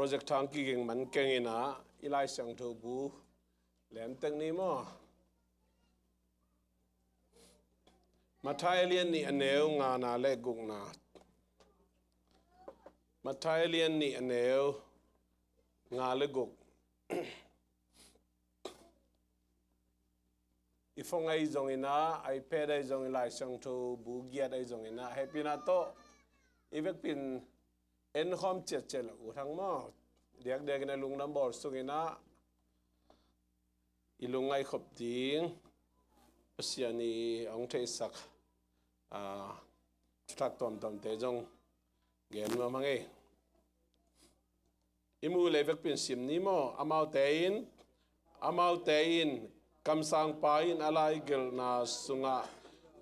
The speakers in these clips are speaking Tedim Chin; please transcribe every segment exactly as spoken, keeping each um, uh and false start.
Project thang kiging man keng in ah i Lai Siangtho bu lian tek ni maw? Matthai a lian nih a neu ngana le gukna. Matthai a lian nih a neu nga le guk. I phone ahi zongin ah, iPad ahi zongin, Lai Siangtho bu giat ahi zongin ah, hehpihna tawh i vekpi in en khawm ciatciat lo uh hang maw. Diakdiakin a lungdam bawl sungin ah i lungngaih khop ding Pasian in hong theisak, ah, thuthak tuamtuamte zong gen nuam hang ei. I mu le vekpi in sim ni maw? Amaute in, amaute in kamsangpa in a laigelhna sungah,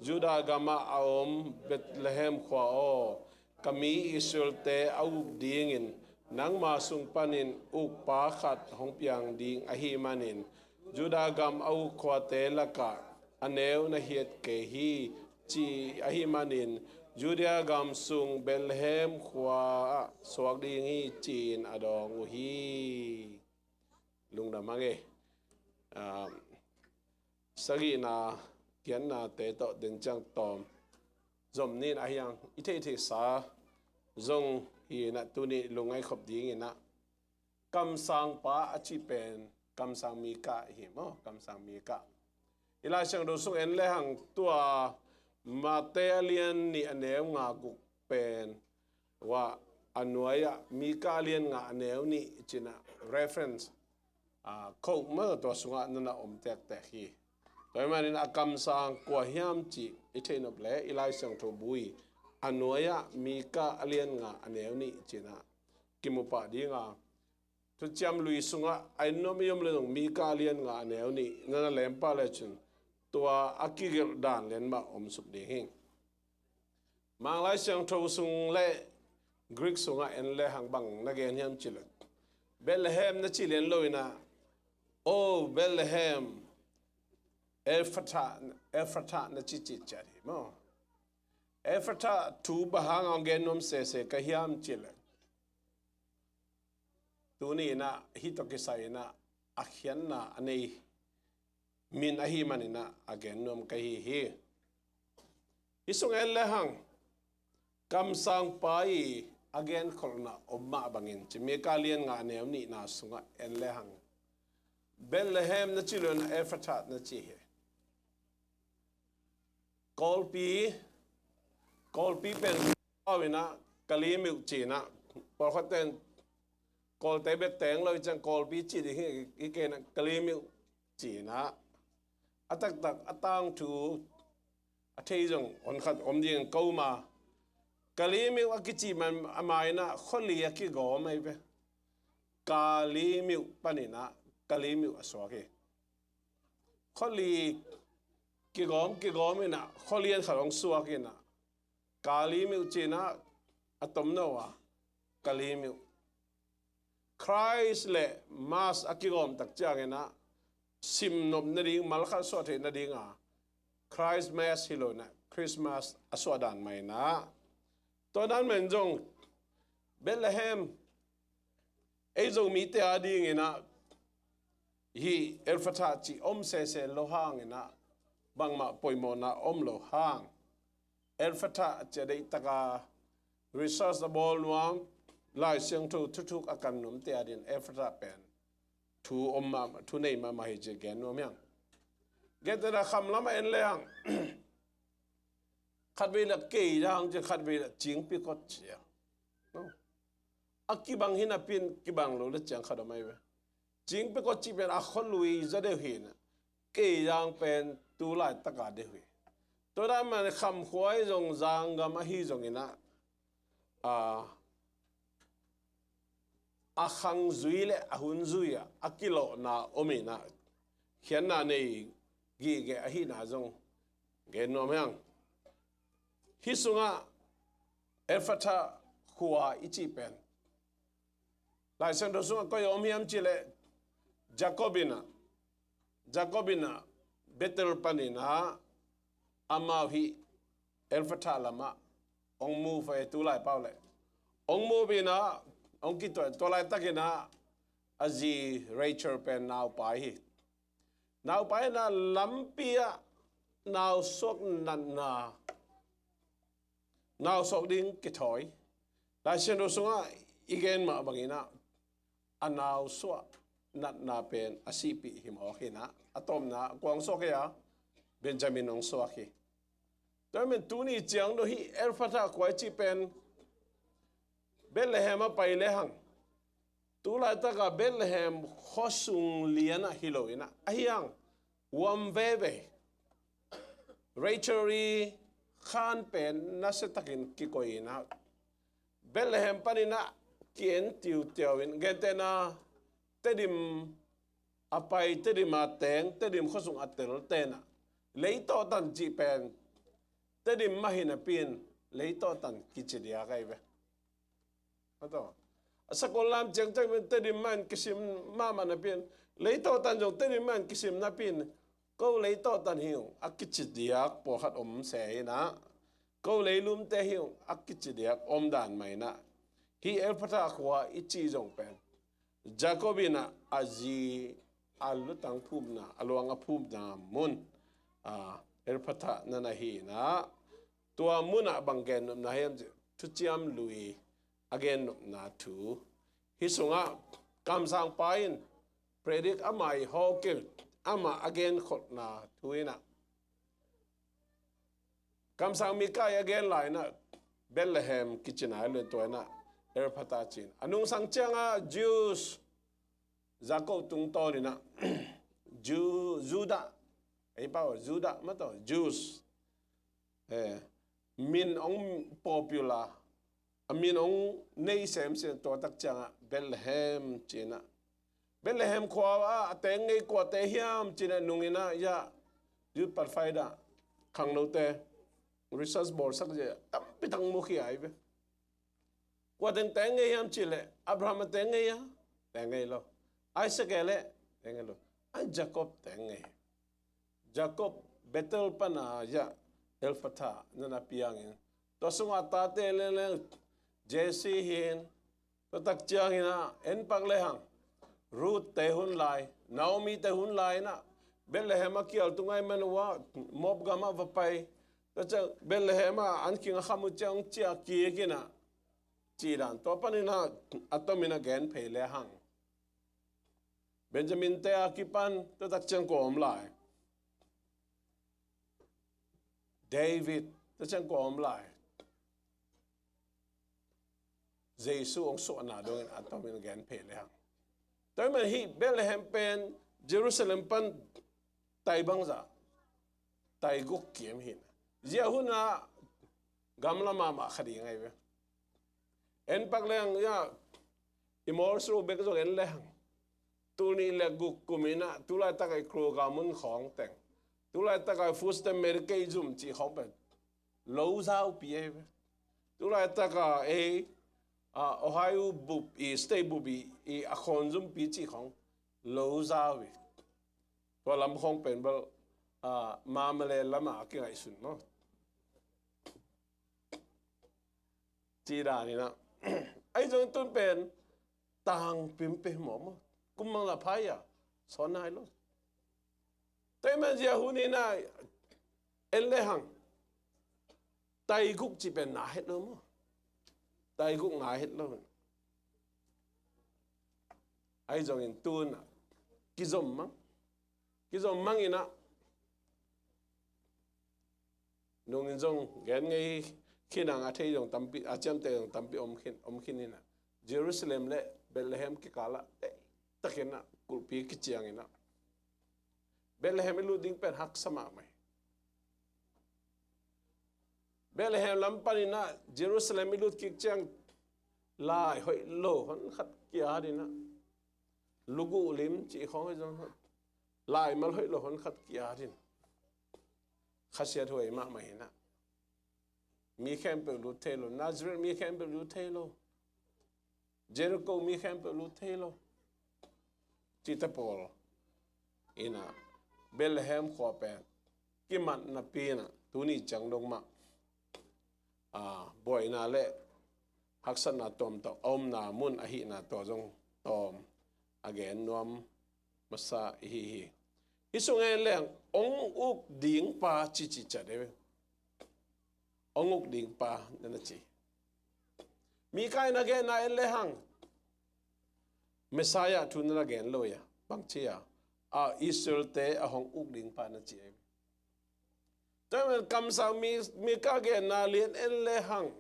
Judah gamah a om Bethlehem khua aw, ka mi Israelte a uk dingin nangma sung panin ukpa khat hong piang ding ahih manin, Judah gam a uk khuate lakah a neu na hiat kei hi, ci ahih manin, Judea gam sung Bethlehem khua-ah suak ding hi, ci-in a dawng uh hi. Lungdam hang ei. Ah, sagihna, giatnate tawh den ciang tawm zom ni in ah hiang i theihtheihsa zong hi in ah, tuni lungngaih khop dingin ah kamsangpa a cih pen kamsang Mika hi maw? Kamsang Mika. I Lai Siangtho sung en lehang tua Matthai a lian nih a neu nga guk pen, tua a nuai-ah Mika a lian nga a neu nih ci-in ah reference, ah, quote maw, tua sungah na na om tektek hi. Tua ahih manin a kamsang kua hiam cih i theih nop leh i Lai Siangtho bu i a nuai-ah Mika a lian nga a neu nih ci-in ah kimu pah ding a, Thuciam Lui sungah a en nuam i om leh zong Mika a lian nga a neu nih na na lem pah lecin tua a kigelh dan lian mah om suk ding hi. Mang Lai Siangtho sung le Greek sungah en lehang bang na gen hiam cih leh, Bethlehem na ci lian lo in ah, "O Bethlehem Ephrathah, Ephrathah," na ci cih ciat hi maw? Ephrathah thu bang hang hong gen nuam sese ka hiam cih leh, tuni in ah hih tawh kisai in ah a khiatna a nei min ahih manin ah a gen nuam ka hi hi. Hih sung en lehang kamsangpa i a genkholhna om mah bangin ci, Mika lian nga a neu nihna sungah en lehang Bethlehem na ci lo in ah Ephrathah na ci hi. Kawlpi, Kawlpi pen pau in ah Kalimyo ci-in ah, pawlkhatte in Kawlte bek teng lo i ciang Kawlpi ci ding hi, hi kei in ah Kalimyo ci-in ah, a taktak a tangthu a thei zong honkhat om ding ko ma. Kalimyo a kici man a ma in ah khuali a kigawm ahi ve. Kalimyo panin ah Kalimyo a suak hi. Khuali kigawm kigawm in ah khualian khat hong suak in ah Kalimyo ci-in ah a tomno a Kalimyo. Christ le Mass a kigawm tak ciangin ah simnop nading, malkhat suah theih nading a Christmas hi lo in ah Christmas a suah dan mah in ah, tua dan mah in zong Bethlehem ei Zomite a dingin ah hih Ephrathah cih om sese lo hangin ah bangmah poimawhna om lo hang, Ephrathah cih a deihtak a research a bawl nuam, Lai Siangtho thuthuk a kan nuamte a dingin Ephrathah pen thu om mahmah, thu nei mahmah hi ci gen nuam hi hang. Gentehna kham lamah en lehang khatvei in ah Keizang ci, khatvei in ah Cingpikot ci a, a kibang hi napi in kibang lo le ciang khat om ahi ve. Cingpikot cih pen a khualui zaw deuh hi in ah Keizang pen tu laitak a deuh hi. Tua dan mah in Khamkhua ahi zong, Zangam ahi zongin ah, a, a khang zui le a hun zui ah a kilawhna om in ah khiatna nei gige ahihna zong gen nuam hi hang. Hih sungah Ephrathah khua i cih pen Lai Siangtho sungah koi a om hiam cih leh Jacob in ah, Jacob in ah Bethel panin ah amau hih Ephrathah lamah hong move ahi, tu lai pau leh hong move in ah hong kituah. Tua laitakin ah a zi Rachel pen naupai hi. Naupai in ah lampi ah nausuak natna, nausuak ding kithawi. Lai Siangtho sungah i gen mah bangin ah a nausuah natna pen a sihpih hi mawk hi in ah, a tawpna kua hong suak hi a, Benjamin hong suak hi. Tua ahih manin tuni ciang dong hih Efratha khua i cih pen Bethlehem a pai lehang, tu laitak a Bethlehem khuasung lian ah hi lo in ah, ahi hang huam veve, Rachel i khan pen nasia takin kikoih in ah, Bethlehem panin ah ki-en tiutiau in, gentehna Tedim a pai, Tedim a teng, Tedim khuasung a tel ten ah, leitawh tan cih pen Tedim mah hi napi in leitawh tan kici diak ahi ve. A sakol lam ciangciang pen Tedim mah in kisim mahmah napi in, leitawh tan zong Tedim mah in kisim napi in, ko leitawh tan hi ung a kici diak pawlkhat om se hi in ah, ko leilumte hi ung a kici diak om dan mah in ah, hih Efratha khua i cih zong pen Jacob in ah a zi a lutang phumna, a luang a phumna mun, a, Efratha na na hi in ah, tua mun ah bang gennopna hiam cih, thuciam lui a gennopna thu. Hih sungah kamsangpa in predict, amah i hawlkil, amah a genkholhna thu in ah, kamsang Mika i a gen lai in ah Bethlehem kici nai lo in, tua in ah Efratha ci in, a nungsang ciangah Jews, Jacob tungtawn in ah Ju-, Judah, ei pau, Judah mah tawh Jews, eh, min hong popular, a min hong nei semsem, tua tak ciangah Bethlehem ci in ah, Bethlehem khua ah a teng ngei kuate hiam ci in ah, nung in ah, ya, Youth Pathfinder khangnote research bawlsak zia tampi tak mukhia ahi ve. Kua teng teng ngei hiam cih leh, Abraham a teng ngei a, teng ngei lo. Isaac e leh, teng ngei lo. Ai, Jacob teng ngei. Jacob Bethel pana, ya, Efratha na na piang in, tua sungah tate leng leng Jesse hi in, tua tak ciangin ah en pak lehang Ruth te hun lai, Naomi te hun lai in ah Bethlehem a kial tung ahih man uh ah Moab gam ah va pai. Tua ciang Bethlehem ah an khing a kham uh ciang ciah kik in ah, ci dan, tua panin ah a tomin a gen phei lehang, Benjamin te a kipan tua tak ciang kua om lai? David, tua ciang kua om lai? Jesu hong suahna dongin a tomin gen phei lehang. Tua ahih man hih Bethlehem pen Jerusalem pan tai bangzah, tai guk kim hi in ah, zia hun ah gamla mahmah kha ding ahi ve. En pak lehang, ya, i mawl suru bek zong en lehang, tul nih le guk kum in ah, tu laitak a i Kruger mun khawng teng, tu laitak a i Food Stamp Medicaid zum cih khawng pen lo zaupi ahi ve. Tu laitak a ei, a, Ohio bup i, state bup i, i a khawn zumpi cih khawng lo zau hi. Tua lam khawng pen bel, a, Mamale lam ah a kingaihsun maw, ci dan in ah. Ahi zongin tun pen tangpi peuhmah maw, kum bangzah pha hi a, sawn nai lo. Tua ahih man zia hun in ah en lehang, tai guk cih pen na het lo maw? Tai guk na het lo. Ahi zongin tun ah kizom mang, kizom mang in ah, nungin zong gen ngei khin hang, a thei zong tampi, a ciamteh zong tampi om khin, om khin in ah, Jerusalem le Bethlehem kikal ah, eh, takin ah kulhpi kiciang in ah, Bethlehem i lut ding pen haksa mahmah hi. Bethlehem lam panin ah Jerusalem i lut kik ciang, lai hoih lo hon khat ki-at in ah, luguh lim cih khawng hi zong, laimal hoih lo hon khat ki-at in, khasiathuai mahmah hi in ah, mi khempeuh lut thei lo, Nazareth mi khempeuh lut thei lo, Jericho mi khempeuh lut thei lo, cihte pawl in ah, Bethlehem khua pen kimat napi in ah, tuni ciang dong mah, a, buaina le haksatna tuamtuam a omna mun ahihna tua zong tawm a gen nuam masa i hi hi. Hih sungah en leng ong uk ding pa cici ciat e. Ong uk ding pa na na ci. Mika in a genna en le hang Messiah thu na na gen lo ia, bang ci a, a Israel-te a hong uk ding pa na ci e. Tua man kamsang mi, Mika genna lian en le hang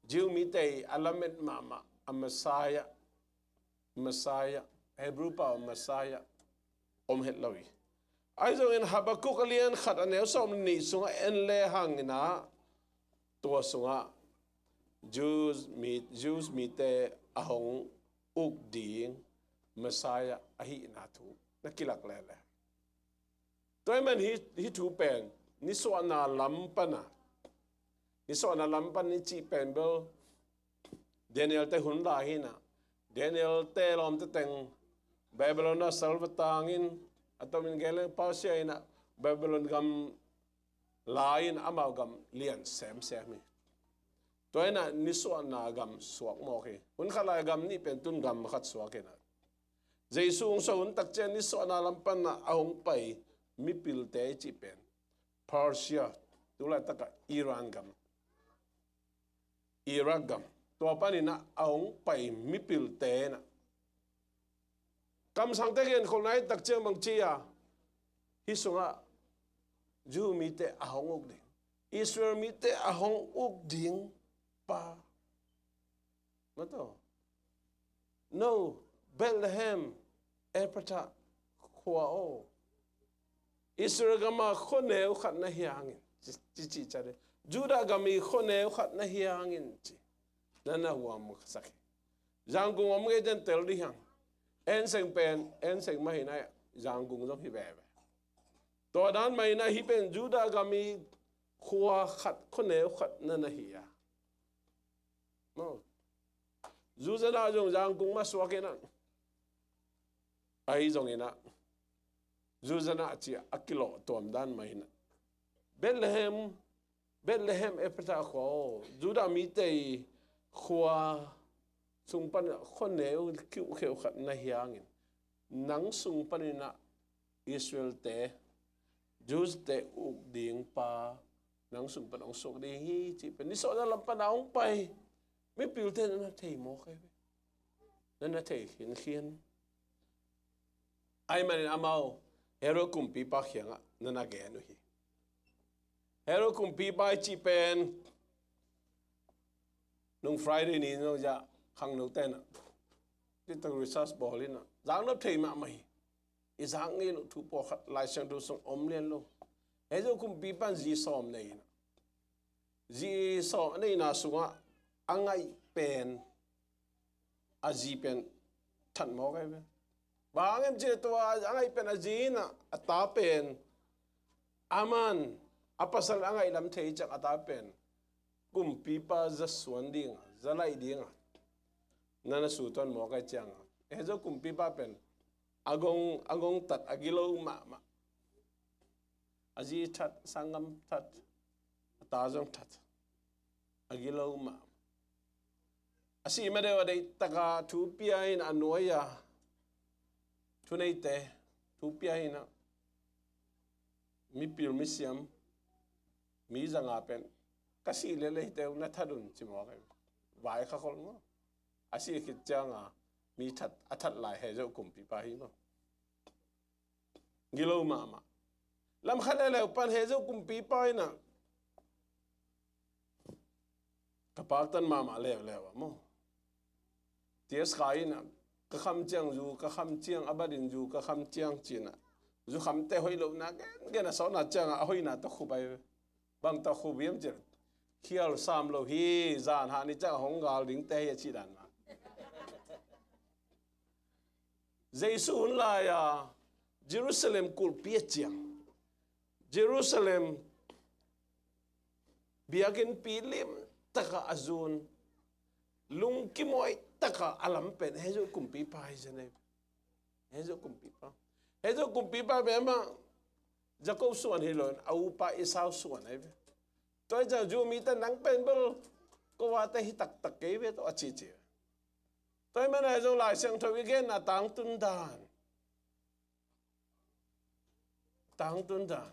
Jew mite a lamet mahmah a Messiah, Messiah, Hebrew pau Messiah om het lo hi. Ahi zongin Habakkuk a lian khat a neu sawm le nih sungah en le hang in ah tua sungah Jews mi, Jews mite a hong uk ding Messiah ahihna thu na kilak lele. Tua hi man hih, hih thu pen nisuahna lam pan a, nisuahna lam pan i cih pen bel Daniel-te hun lai hi in ah, Daniel-te lawmte teng Babylon ah sal va tangin, a tomin gen leng Persia in ah Babylon gam la-in amau gam lian semsem hi. Tua hi in ah nisuahna gam suak mawk hi. Hun khat lai gam nih pen tun gam khat suak hi in ah, Jesu hong suah hun tak ciang nisuahna lam pan a hong pai mipilte i cih pen Persia, tu laitak ah Iran gam, Iraq gam, tua pan in ah a hong pai mipilte in ah kamsangte genkholhna i tak ciang bang ci a, hih sungah Jew mite a hong uk ding, Israel mite a hong uk ding pa. Maw taw. No, Bethlehem Ephrathah khua aw, Israel gam a khuaneu khat na hi hangin, ci, ci, ci ciat e. Judah gam i khuaneu khat na hi hangin ci, na na huam sak hi. Zangkung om ngei den tel dih hang. En seng pen en seng mah hi in ah Zangkung zong hi veve. Tua dan mah in ah hih pen Judah gam i khua khat, khuaneu khat na na hi a. Maw. Zuzanah zong Zangkung mah suak in ah, ahi zongin ah Zuzanah ci a kilawh tuam dan mah in ah, Bethlehem, Bethlehem Ephrathah khua aw, Judah mite i khua sung pan khuaneu kiuhkheuh khat na hi hangin, nang sung pan in ah Israel-te, Jews-te uk ding pa nang sung pan hong suak ding hi cih pen nisuahna lam pan a hong pai mipilte na na thei mawk hi ve. Na na thei khinkhin. Ahih manin amau Herod kumpipa kiangah na na gen uh hi. Herod kumpipa i cih pen nung Friday ni nung zia khangnote in ah, ci tak research bawl in ah, zaknop thei mahmah hi. I zak ngei loh thu pawlkhat Lai Siangtho sung om lian lo. Herod kumpipa in zi sawm nei in ah, zi sawm a neihna sungah a ngaih pen, a zi pen that mawk ahi ve. Bang hang hiam cih leh tua a ngaih pen a zi in ah, a ta pen, aman a pasal a ngaih lam thei ciang a ta pen kumpipa za suan ding a, za laih ding a, na na sutuan mawk ahi ciang a, Herod kumpipa pen a gong, a gong tat, a gilo mahmah. A zi that, sanggam that, a ta zong that, a gilo mah. A sih ma deuh a deih tak a thu pia in a nuai a, thuneite thu pia in ah, mipil misiam, mi zanga pen, ka sih leh leite uh na that un ci mawk ahi. Vai kha khol maw. A sih khit ciang a mi that, a that lai Herod kumpipa hi maw. Gilo mahmah. Lam khat leuleu pan Herod kumpipa in ah, ka paktan mahmah leuleu a maw. T S Khai in ah, ka kham ciang zu, ka kham ciang, a bat in zu, ka kham ciang ci in ah, zukhamte hoih lohna gengen a sawtna ciang a, a hoihna tawh khup ahi ve. Bang tawh khup hiam cih leh, khial sam lo hi, zan hah ni ciang a hong gal dingte hi a cih dan mah. Jesu hun lai a Jerusalem kulhpi a ciang, Jerusalem biakinnpi lim tak a a zun, lungkimuai tak a a lam pen Herod kumpipa hi zen ahi ve. Herod kumpipa. Herod kumpipa pen amah Jacob suan hi lo in, a upa Esau suan ahi ve. Tua hi ciang Jew mite, nang pen bel ko a te hi taktak kei ve tawh a cici. Tua ahih manin zong Lai Siangtho i genna tangtun dan, tangtun dan.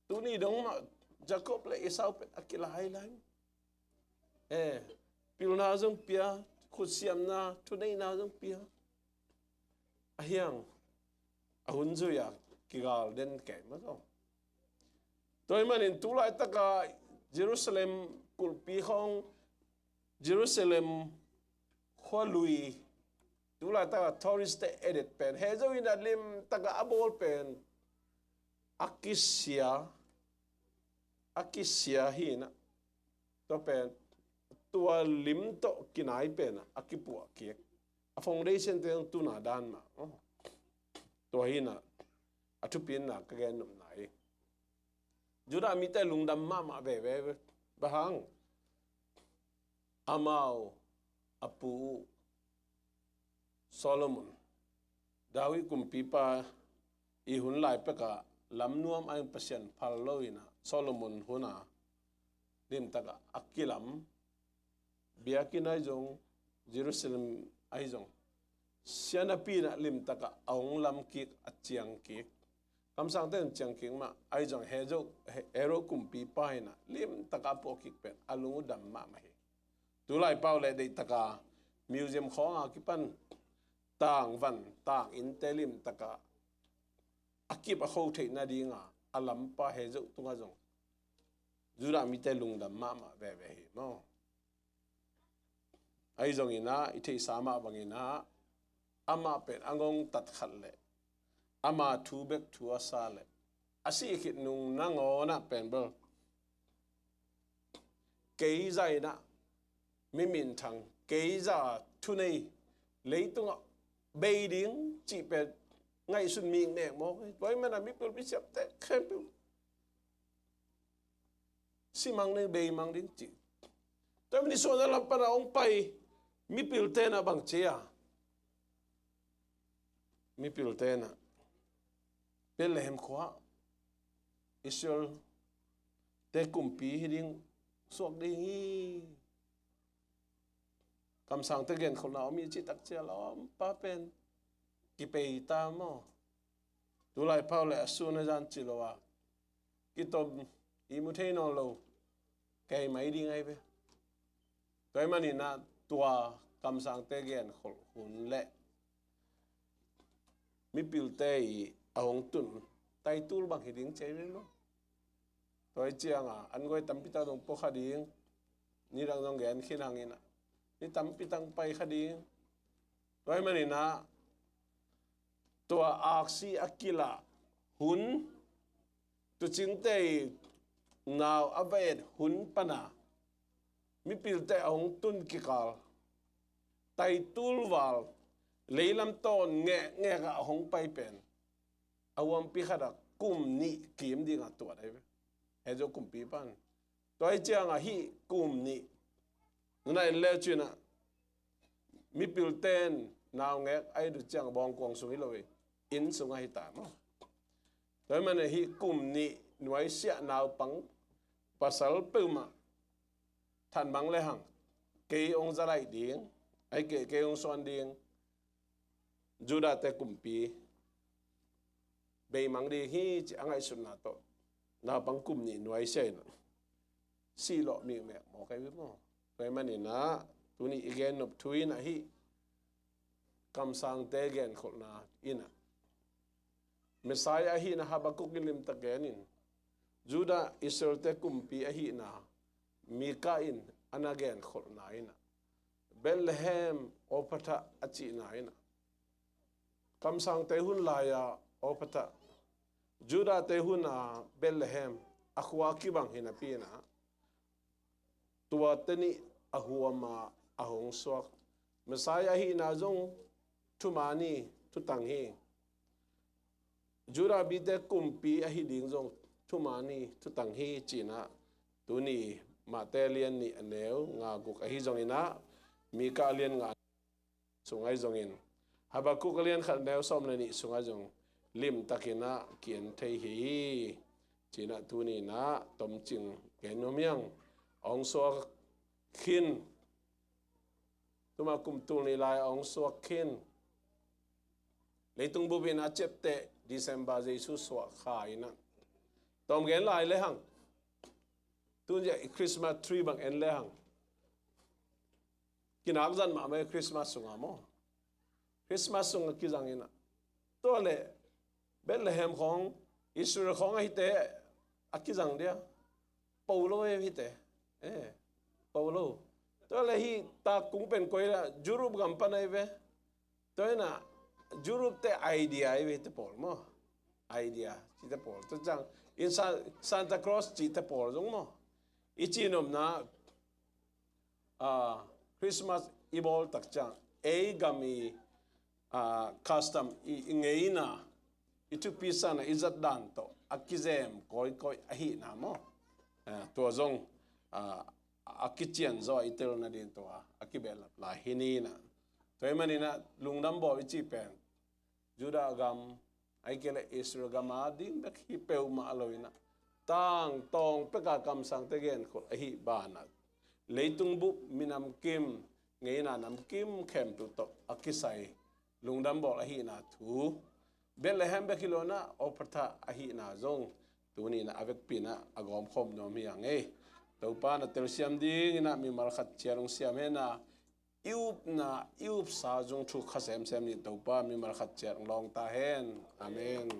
Tuni dong mah Jacob le Esau pen a kilailai. Eh, pilna zong pia, khutsiamna, thuneihna zong pia. A hiang, a hun zui a kigal den kei mah zong. Tua ahih manin tu laitaka Jerusalem kulhpi khawng, Jerusalem khualui, tu laitaka tourist te edit pen, he zo in a limtaka a bawl pen, a kisia, a kisia hi na. Tua pen, tua lim tawh kinai pen a kipuah kik. A foundation te zong tuna dan mah. Tua hi na, a thupina ka gen nopna hi. Judah mite lungdam mahmah veve. Bang hang? Amau a pu uh Solomon, David kumpipa i hun lai pekah lamnuam a Pasian phal lo in a, Solomon hun a limtaka a kilam, biakinn ahi zong, Jerusalem ahi zong, sianapi in a limtaka a hong lam kik, a ciang kik. Kamsangte in ciang kik mah, ahi zong he zo, he, Herod kumpipa in a limtaka a puah kik pen a lung uh dam mahmah hi. Tu laipau le deihtaka museum khawng a kipan tangvan, tang innte limtaka a kip a kho theih nadinga a lampa he zo tungah zong Judah mite lungdam mahmah veve hi maw. Ahi zongin a, i theihsa mah bangin a, amah pen a ngongtat khat le ama thu bek thu a sa le a sih khit nung nangawn ah pen bel kei zah in a mi minthang, kei zah thunei, leitungah bei ding cih pen ngaihsun mikmek mawk hi. Tua ahih manin a mipil misiamte khempeuh si mang ding, bei mang ding cih. Tua ahih manin suahna lam pan a hong pai mipilte in a bang ci a, mipilte in a Bethlehem khua-ah Israel-te kumpi hi ding, suak ding hi. Kamsangte genkholhna om hi cih tak ciang a lawmpa pen kipei ta maw. Tu laipau le a sun a zan ci lo a kitom, ihmu thei nawn lo, kei mai ding ahi ve. Tua ahih manin a tua kamsangte genkholh hun le mipilte i a hong tun taitul bang hi ding ci ahi ve maw. Tua ahih ciangin a an guai tampi tak zong pua kha ding, nidang zong gen khin hangin a ni tampi tak pai kha ding. Tua ahih manin a tua aksi a kilah hun, tuucingte i nau a va et hun pan a mipilte a hong tun kikal, taitul val, leilam tawn ngekngek ah a hong pai pen a huampi khat ah kum nih kim ding a tuat ahi ve. He zo kumpipa in. Tua ahih ciangin a hih kum nih nuna en le cin a mipilte in naungek a it uh ciang bawngkuang sung hi lo hi, inn sungah hi ta maw. Tua ahih manin a hih kum nih nuaisiah naupang pasal peuhmah than mang le hang kei hong za laih ding, ahih kei leh kei hong suan ding, Judah-te kumpi bei mang ding hi cih a ngaihsutna tawh naupang kum nih nuaisiah in a sih lawh mikmek mawk ahi ve maw. Tua ahih manin a tuni i gen nop thu in a hih kamsangte genkholhna in a Messiah ahihna Habakkuk in limtak gen in, Judah Israel-te kumpi ahihna Mika in a na genkholhna in a, Bethlehem Ephrathah a cihna in a, kamsangte hun lai-a Ephrathah, Judah-te hun a Bethlehem, a khua kibang hi napi in a, tuate nih a huam a a hong suak. Messiah ahihna zong thuman hi, thutang hi. Judah mite kumpi ahi ding zong thuman hi, thutang hi ci-in a, tuni Matthai lian nih a neu nga guk ahi zongin a, Mika lian nga sung ahi zongin, Habakkuk lian khat neu sawm le nih sungah zong limtakin a ki-en thei hi ci-in a tuni in a tomcing gen nuam ing. A hong suak khin Tuma kum tul nih lai a hong suak khin. Leitung bup in a ciapteh December Jesu suah kha in ah. Tawm gen lai le hang. Tun ziah i Christmas tree bang en le hang. Kinak zan mahmah i Christmas sungah maw. Christmas sungah kizang in ah. Tua le Bethlehem khawng, Israel khawng a hite a kizang dia. Po lo e hite. Eh, po lo. Tua le hi tak kung pen koi la Europe gam pan ai ve. Tua ina Europe te idea ai ve te pawl maw. Idea ci te pawl. Tua ciang in Sa-, Santa Claus ci te pawl zong maw. I ci nomna, ah, Christmas i bawl tak ciang ei gam i, ah, custom i, i ngeina, i thupi sana i zat dan tawh a kizem kawikawi ahihna maw. Ah, tua zong, ah, a kician zaw i tel nading tua a kibehlap lai hi ni na. Tua hi manin ah lungdam bawl i cih pen Judah gam, ahih kei leh Israel gam a ding bek hi peuhmah lo in ah, tangtawng pek a kamsangte genkhol ahih banah, leitung bup minam kim, ngeina nam kim khempeuh tawh a kisai lungdam bawl ahihna thu Bethlehem bek hi lo in ah, Ophrah ahihna zong tuni in ah a vekpi in ah a gawmkhawm nuam hi hang ei. Topa na telsiam ding in ah mimal khat ciat hong siam hen a, i upna, i upsa zong thuk kha semsem ni. Topa mimal khat ciat hong lawng ta hen. Amen.